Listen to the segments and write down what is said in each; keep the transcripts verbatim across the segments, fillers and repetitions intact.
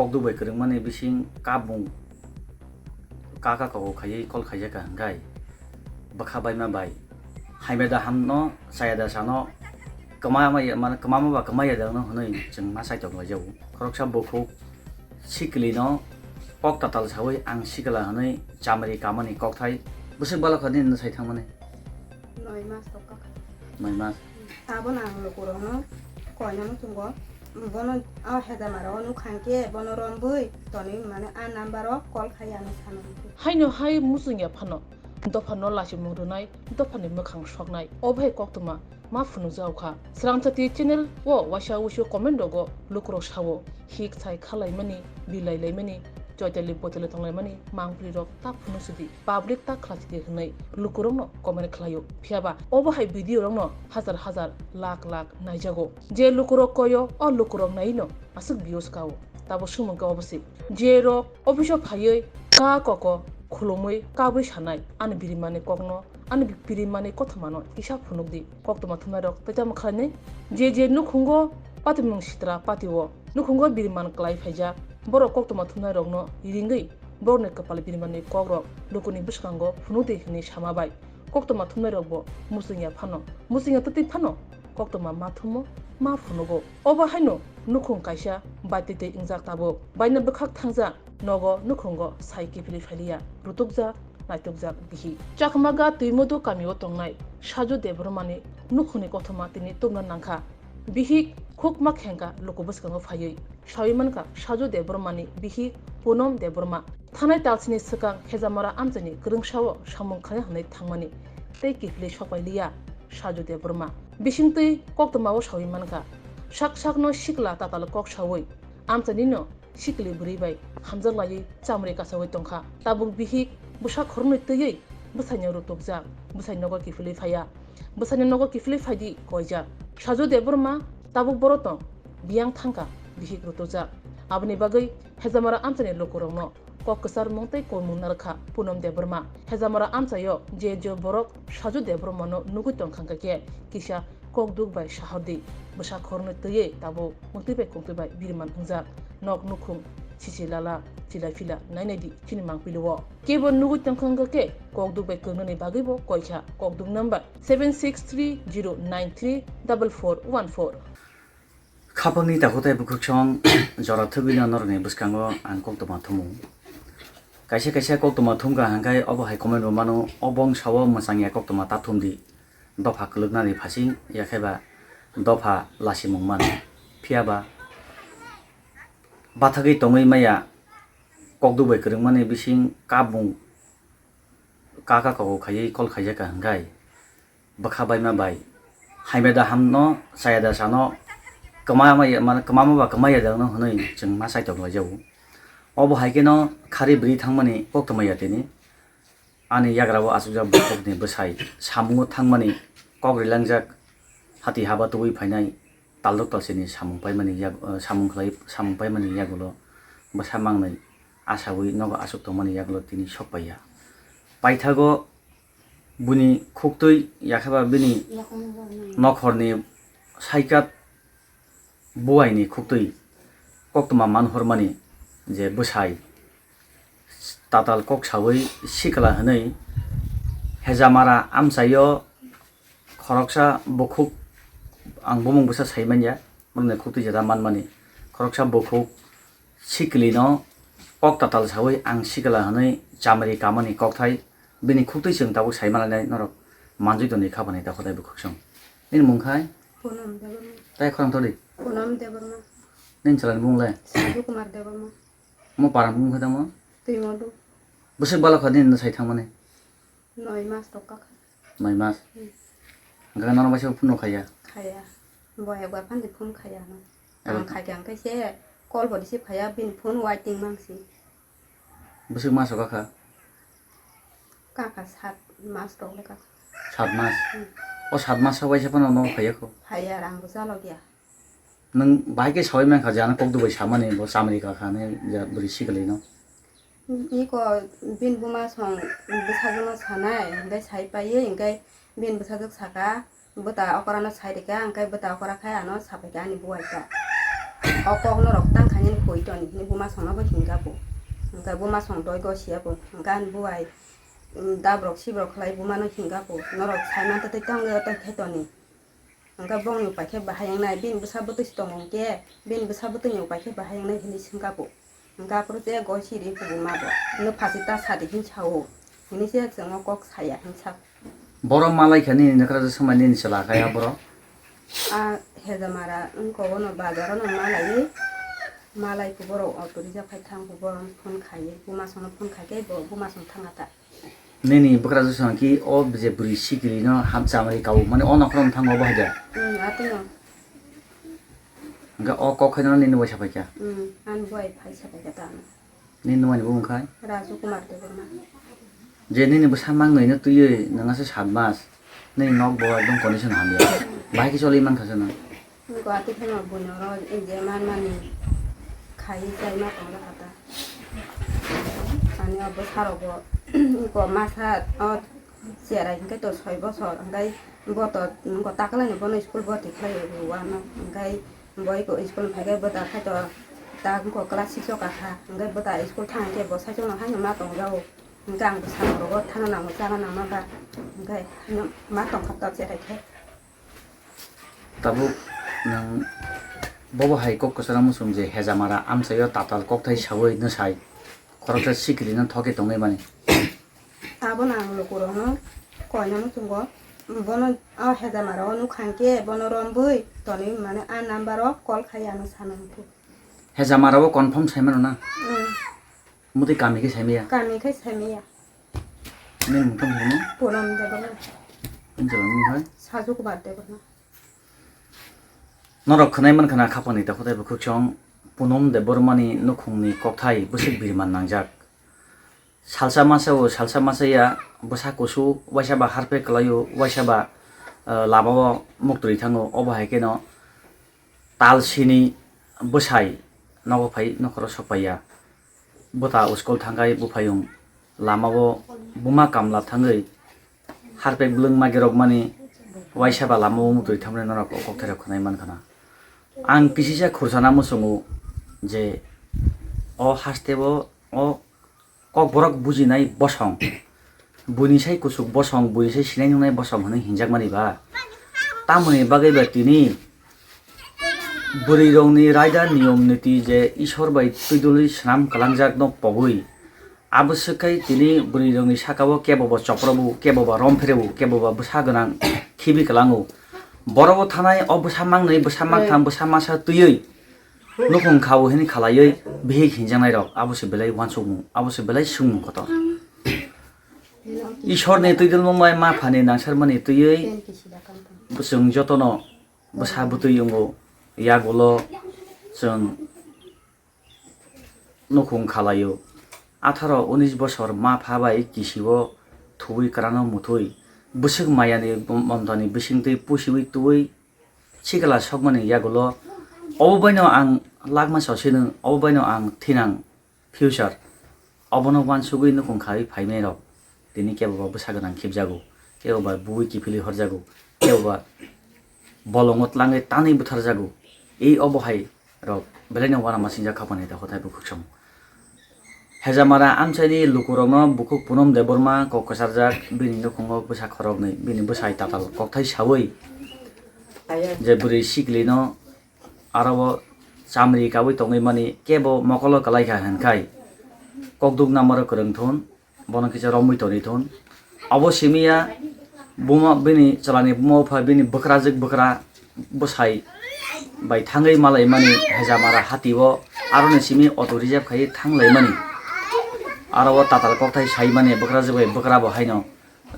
Kokduk bai kwrwngmani bising kabung kaka kogo khaiwi kol khaijak kha hwnkhe bwkha baima bai haimeda hamno chayada sano kwma maya, mane kwma ba kwmaya dano hwnwi chwng ma saitok laijago. Khoroksa bukhuk sikili no kok tatal sawi ang sikla hwnwi chamri kamani kokthai bwswk balokha nini sai thangmani. Noi mas tok kha. Noi mas. Abo nang lukurokno koina muchungo bono a hejamaro nukha khe bono rombwi tonwi mane a number o call khai ano sana. Haino hai muchungya phano dopha no lachimung rwnai, dopha ni mwkhang soknai, obo hai koktwma ma phunukjak kha. Srangchati channel o waisa wuisu comment rogo lukurok sao, hik sai khalaimani, bilai laimani, choitali botali tonglaimani mangpili rok ta phunuk sidi, public ta khlai sidi hwnwi lukurokno comment khlaio. Phiyaba obo hai video rokno hajar hajar, lakh lakh naijago. Je lukurok koyo, o lukurok naino aswk views kao. Tabo sumung khe obo se. Je rok office o phaiwi ka koko khulumwi kabwi sanai, ani birimani kokno, ani birimani kothomano kisa phunukdi. Koktwma thumnairok tei tamo khlainai? Je je nukhungo patimung sitra patio, nukhungo biriman klai phaijak, borok koktwma thumnairokno ringwi borokni kwpal birimani kokrok lukuni bwskango phunukdi hwnwi sama bai. Koktwma thumnairokbo muchungya phano, muchungya twtwi phano koktwma ma thumo, ma phunugo. Obo haino nukhung kaisa bai twi twi wngjak tabuk. Baino bwkhak thangjak nogo nukhungo sai kiphilwi phailiya, rutukjak, naitukjak bihik. Chakmaga Twimodu kamio tongnai Saju Debbarmani nukhungni kothoma tini tubna nangkha. Bihik khukma khengkha luku bwskango phaiwi. Sawi mankha Saju Debbarmani bihik Punom Debbarma. Thanai talsini swkang Hejamara amchaini kwrwngsao samung khainai hwnwi thangmani tei kiphilwi sokpai liya Saju Debbarma. Bisingtwi koktwmao sawi mankha, sak sakno sikla tatal kok sawi amchainino sikli bwrwi bai hamjak laiwi chamri kasawi tongkha. Tabuk bihik bwsa khoroknwi twiwi bwsaino rutukjak, bwsai nogo kiphilwi phaiya. Bwsaini nogo kiphilwi phaidi koijak. Saju Debbarma tabuk boro tong, biyang thangkha, bihik rutukjak. Aboni bagwi Hejamara amchaini lukurokno kok kwcharmung tei koimung narwkha Punom Debbarma. Hejamara amchaio je je borok Saju Debbarmano nugwi tongkha hwnkhe kisa kokduk bai sahordi. Bwsa khoroknwi twiwi tabuk mwktwi bai kungtwi bai biriman wngjak. Nok nukhung sisi lala chilai phila nainai di chini mangpili o. Kebo nugwi tongkha wngkha khe kokduk bai kwrwnani bagwi bo koikha kokduk number seven six three zero nine three double four one four. Khapangni takhuk tei bwkhwksong jora thwgwino norokni bwskango ang koktwma thumu. Kaisa kaisa koktwma thumkha hwnkhe obo hai comment bo mano, obo wng sao mwchangya koktwma ta thumdi. Dopha kwlwknani phasing yakhaiba dopha lasimung mano. Phiyaba bathagwi tongwi maya kokduk bai kwrwngmani bising kabung kaka kogo khaiwi kol khaijak kha hwnkhe bwkha baima bai haimeda hamno chayada sano kwma maya, mane kwma ba kwmaya dano hwnwi chwng ma saitok laijago. Obo hai kheno khari bwrwi thangmani koktwma ya tini. Ani yagra o achukjak bukhukni bwsai samungo thangmani kok rilangjak hati haba tubui phainai taldok talsini samung paimani yag-, eh, samung khlai, samung paimani yagulo bwsa mangnwi asaui nogo achuk tongmani yagulo tini sok paiya. Paithago buini khuktwi yakheba bini nokhorni saikat buaini khuktwi koktwma manhormani je bwsai tatal kok saui sikla hwnwi Hejamara amchaio khoroksa bukhuk, ang bumung bwsa sai manya, borokni khuktwi jeta manmani, khoroksa bukhuk sikli no kok tatal saui ang sikla hwnwi chamri kamani kokthai bini khuktwi chwng tabuk sai manlainai norok manjui tongni khapani takhuk tei bwkhwksong. Nini mung khai? Punam Debbarma. Tai khorang thodi? Punam Debbarma. Nini chalani mung le? Sadhu Kumar Debbarma. Mo parang mung khai tamo? Twimodu. Bwswk balokha nini no sai thangmani? Noi mas tok kha. Noi mas? Hmm. Hwnkhe nono baisa phone no khaiya? Khaiya. Bo ekbar phan di phone khaiya no. Ang khaiya hwnkhe se call bo receive khaiya, bini phone waiting mangsi. Bwswk maso kakha? Kakha sat mas rok le kakha. Sat mas? Hmm. O sat mas o waisa phano nono phaiya kho? Phaiya, rang bo chalok ya. Nwng bahai khe saui mankha je ano kokduk bai samani bo chamri kakha hinwi je bwrwi sikli no? Iko bini buma song bwsajwkno sanai, hwnkhe sai paiwi, hwnkhe bini bwsajwk saka, bwta okra no sai rikha, hwnkhe bwta okra khai ano sapai kha ani buai ta. O kok norok tang khainani Oi toni hwnwi buma songno bo hingka bo. Hwnkhe buma song doi go siya bo. Hwnkhe ani buai, um, dabrok sibrok khlai bumano hingka bo. Norok sai man tei tei tong tei khe toni. Hwnkhe bongni upai khe bahai wngnai, bini bwsa bwtwi se tongo hwnkhe, bini bwsa bwtwini upai khe bahai wngnai hwnwi swngkha bo. Hwnkhe aphuru je goi siri kubuma bo, "Nwk phasi ta sadi," hwn sao, hwnwi se chwngno kok saya hwn sa. Borok malai kha nini nwkra swmai nini chwla kha ya borok? A Hejamara wngkha, ono bazar ono malaiwi, malai khe borok auto reserve khai thang khe borok phone khaiwi, buma songno phone khai khe bo buma song thang kha ta. Nini bwkrajwk song ki o je bwrwi sikiri no ham chamari kau mani o nokhorok thango bo haja. Hmm, atino. Hwnkhe o kok khaino nini waisa paikha. Hmm, ani bwai phai sa paikha ta ano. Nini nwmani bumung khai? Raju Kumar Debbarma. Je nini bwsa mang nwi no twiwi nangase sat mas. Nini nok bo ekdom condition hamya. Bahai khe choli mankha se nang. Guwahati phano buino oro je man mani khai chai ma tong jakha ta. Ani o bwsarok bo ko masa o cherai hwnkhe to soi bosor hwnkhe bo to taklaino bono school bwrwi khlai rwano hwnkhe boi ko school phai khe bwta khai to ta ko class six o kakha hwnkhe bwta school thang khe bo saichung no haino ma tong jago hwnkhe ang bwsarok rogo thana nango chana nangma ba hwnkhe haino ma tong kha ta cherai khe. Tabuk nwng bobo hai kok kwcharo muchung je Hejamara amchaio tatal kokthai saui nwsai khoroksa sikirino thokhe tongwi mani. Abono ang lukurokno koina muchungo, bono o Hejamara o nukha hwnkhe bono rombwi tonwi mane a number o call khai ano sana hwnkhe. Hejamara o confirm saimano na? Mm. Mutwi kami khe saimaya? Kami khe saimaya. Nini mung tong hino? Punam Debbarma. Nini chwla mung hai? Saju Kumar Debbarma. Norok khwnai mankha na khapangni ta khotai bwkhwk song Punam Debbarmani nukhungni kokthai bwswk biriman nangjak. Salsa masa o salsa masa ya bwsa kusu waisa ba harpe kwlaio waisa ba, eh, lama o muktwi thango obo hai kheno tal sini bwsai nogo phai nokhoro sokpaiya. Bwta school thangkhai buphayung lamao buma kamla thangwi harpek bwlwng magirokmani waisa ba lamao muktwi thamni norok o kokthairok khwnai mankha na. Ang kisisa khursana muchungo je o hasteo o kokborok bujinai bosong, buini sai kuchuk bosong, buini sai sinai nungnai bosong hwnwi hinjakmani ba? Tamoni bagwi ba tini bwrwirokni raida niyom niti je Ishwar bai twidulwi swnam kwlangjakno pogwi, abo swk khai tini bwrwirokni sakao keboba choprobo, keboba rompherebo, keboba bwsa gwnang khibi kwlango. Borobo thanai o bwsa mangnwi, bwsa maktham, bwsa masa twiwi nukhung khao hini khalaiwi bihik hinjaknairok, abo se belai uansukmung, abo se belai swngmung kotor. Ishorni twidulmung bai ma phani nangsarmani twiwi chwng jotono bwsa bwtwi wngo, yagulo chwng nukhung khalaio. Atharo unis bosor ma pha bai kisio thuwi kwrano muthwi, bwswk mayani montani bisingtwi pusiwi twiwi sikla sokmani yagulo, obo baino ang lakma sosino, obo baino ang thinang future. Obono uansugwi nukhung khawi phaimairok tini keboba bwsa gwnang khibjago, keboba bui kiphilwi horjago, keboba bolongo tlangwi tanwi butharjago. Ei obo hai rok belaino uanama singjak khapani ta hothai bukhuk samung. Hejamara amchaini lukurokno bukhuk Punom Debbarma kok kwcharjak, bini nukhungo bwsa khoroknwi, bini bwsai tatal kokthai saui je bwrwi siklino aro o chamri kaui tongwi mani kebo mokolo kwlai kha hwn khai kokduk namaro kwrwng thun. Bono kisa romwi toni thun. Abo simi ya buma bini chwlani buma bupha bini bwkrajwk bwkra bwsai bai thangwi malaimani Hejamara hati o aroni simi auto reserve khai thanglaimani. Aro o tatal kokthai saimani bwkrajwk bai bwkra bo haino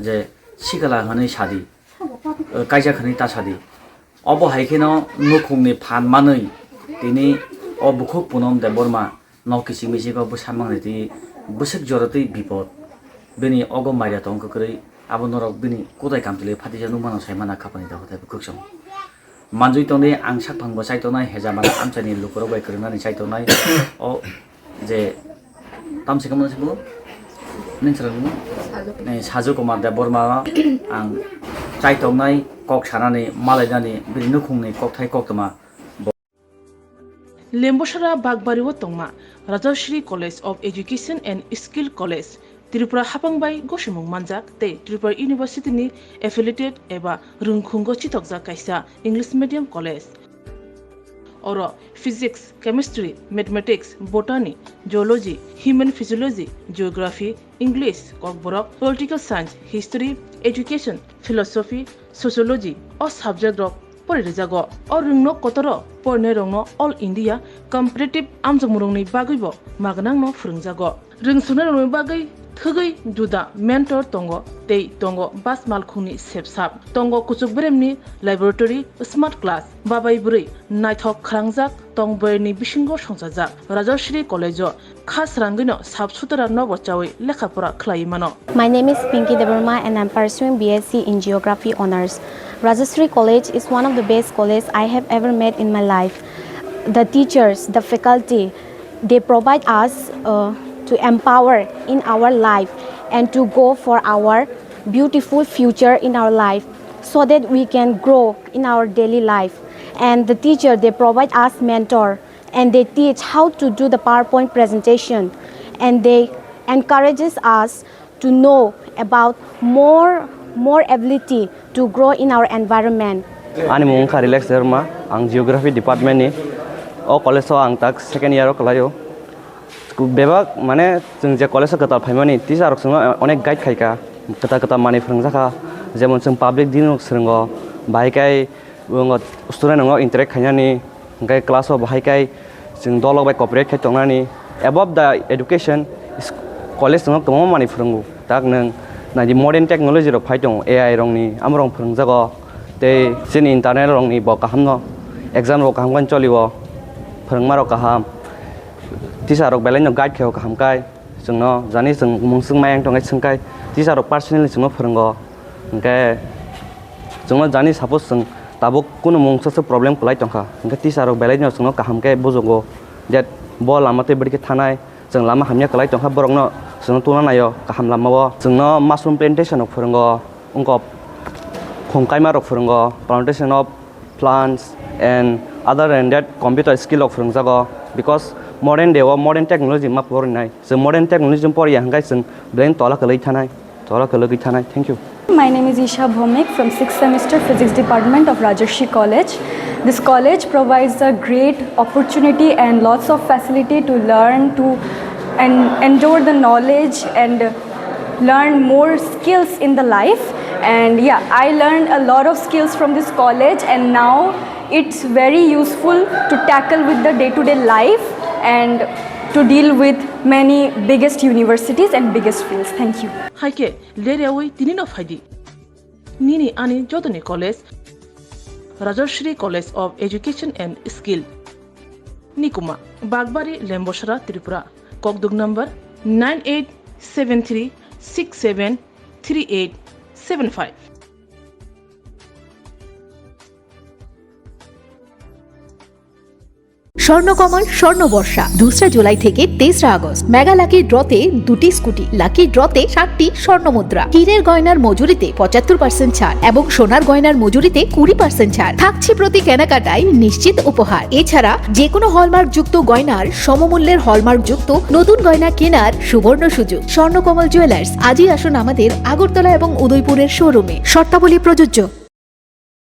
je sikla hwnwi sadi, eh, kaijak hwnwi ta sadi. Obo hai kheno nukhungni phan manwi tini o bukhuk Punom Debbarma nok kiching miching o bwsa mangnai twi bwswk jora twi bipot. Bini ogo maida tong kwkrwi, abo norok bini kutai kamchwlwi phatija nukmano sai mana khapani ta hothai bukhuk song. Manjui tongdi ang sakphang bo chai tongnai, Hejamara amchaini lukurok bai kwrwngnani chai tongnai. O je tamsi kamo se bo ning chwrang mo? Saju. Ni Saju Kumar Debbarma ang chai tongnai kok sanani malainani bini nukhungni kokthai koktwma. Lembosara Bakbari o tongma Rajashri College of Education and Skill College, Tripura hapang bai gosimung manjak tei Tripura University ni affiliated eba rwngkhungo chithokjak kaisa English medium college. Oro physics, chemistry, mathematics, botany, zoology, human physiology, geography, English, Kokborok, political science, history, education, philosophy, sociology o subject rok pori rijago. O rwngno kotoro porinai rokno All India competitive amjokmung rokni bagwi bo magnangno phwrwngjago. Rwngsongnai rokni bagwi thwgwi juda mentor tongo tei tongo bas malkhungni sepsap. Tongo kuchuk beremni laboratory, smart class, babai bwrwi naithok khrangjak tong boyarni bisingo songchajak. Rajashri College o kha srangwino sap sutara nobo chawi lekha pora khlaiwi mano. My name is Pinky Debbarma and I'm pursuing B S C in Geography Honours. Rajashri College is one of the best college I have ever met in my life. The teachers, the faculty, they provide us uh, to empower in our life and to go for our beautiful future in our life so that we can grow in our daily life. And the teacher, they provide us mentor and they teach how to do the PowerPoint presentation and they encourages us to know about more more ability to grow in our environment. Ani mung wngkha Relax Debbarma, ang Geography Department ni. O college o ang tak second year o kwlaio. Bebak mane chwng je college o kwtal phaimani teacher rok chwngno onek guide khaikha, kwtal kwtal manwi phwrwngjakha, jemon chwng public din rok swrwngo, bahai khe student rok interact khainani, hwnkhe class o bahai khe chwng dolok bai cooperate khai tongnani. Above the education, is-, college no kwbangma manwi phwrwngo. Tak nwng naidi modern technology rok phai tongo, A I rokni, amo rok phwrwngjago. Tei chini internal rokni bo kaham no, exam rok kaham khe cholio, phwrwngma rok kaham, teacher rok belai no guide khaio kaham khai. Chwngno jani chwng mungswk mayang tongkhe swngkhai teacher rok personally chwngno phwrwngo. Hwnkhe chwngno jani suppose chwng tabuk kunu mungsa se problem kwlai tongkha, hwnkhe teacher rok belai no chwngno kaham khe bujugo, je bo lama tei bwrwi khe thanai, chwng lama hamya kwlai tongkha borokno chwngno tungna naio kaham lamao. Chwngno mushroom plantation rok phwrwngo, wngkha khum kaima rok phwrwngo, plantation of plants and other than that computer skill rok phwrwngjago, because modern day o modern technology ma porinai. Chwng modern technology poriya hwnkhe chwng brain tola kwlwi thanai, tola kwlwi thanai. Thank you. My name is Isha Bhomik from sixth semester Physics Department of Rajarshi College. This college provides a great opportunity and lots of facility to learn, to and endure the knowledge and learn more skills in the life. And yeah, I learned a lot of skills from this college, and now it's very useful to tackle with the day-to-day life and to deal with many biggest universities and biggest fields. Thank you. Hai khe leryawi tini no phaidi. Nini ani jotoni college, Rajashri College of Education and Skill. Nikuma, Bagbari, Lembosara, Tripura. Kokduk number nine eight seven three six seven three eight seven five. Swarnakamal স্বর্ণবর্ষা দুসরা জুলাই থেকে তেসরা August. Mega lucky ড্রতে দুটি scooty, lucky ড্রতে সাতটি স্বর্ণ মুদ্রা, হীরের গয়নার মজুরিতে পঁচাত্তর পার্সেন্ট ছাড় এবং সোনার গয়নার মজুরিতে কুড়ি পার্সেন্ট ছাড় থাকছে। প্রতি কেনাকাটায় নিশ্চিত উপহার। এছাড়া যে কোনো হলমার্কযুক্ত গয়নার সমমূল্যের হলমার্কযুক্ত নতুন গয়না কেনার সুবর্ণ সুযোগ। স্বর্ণকমল জুয়েলার্স, আজই আসুন আমাদের আগরতলা এবং উদয়পুরের শোরুমে। শর্তাবলী প্রযোজ্য।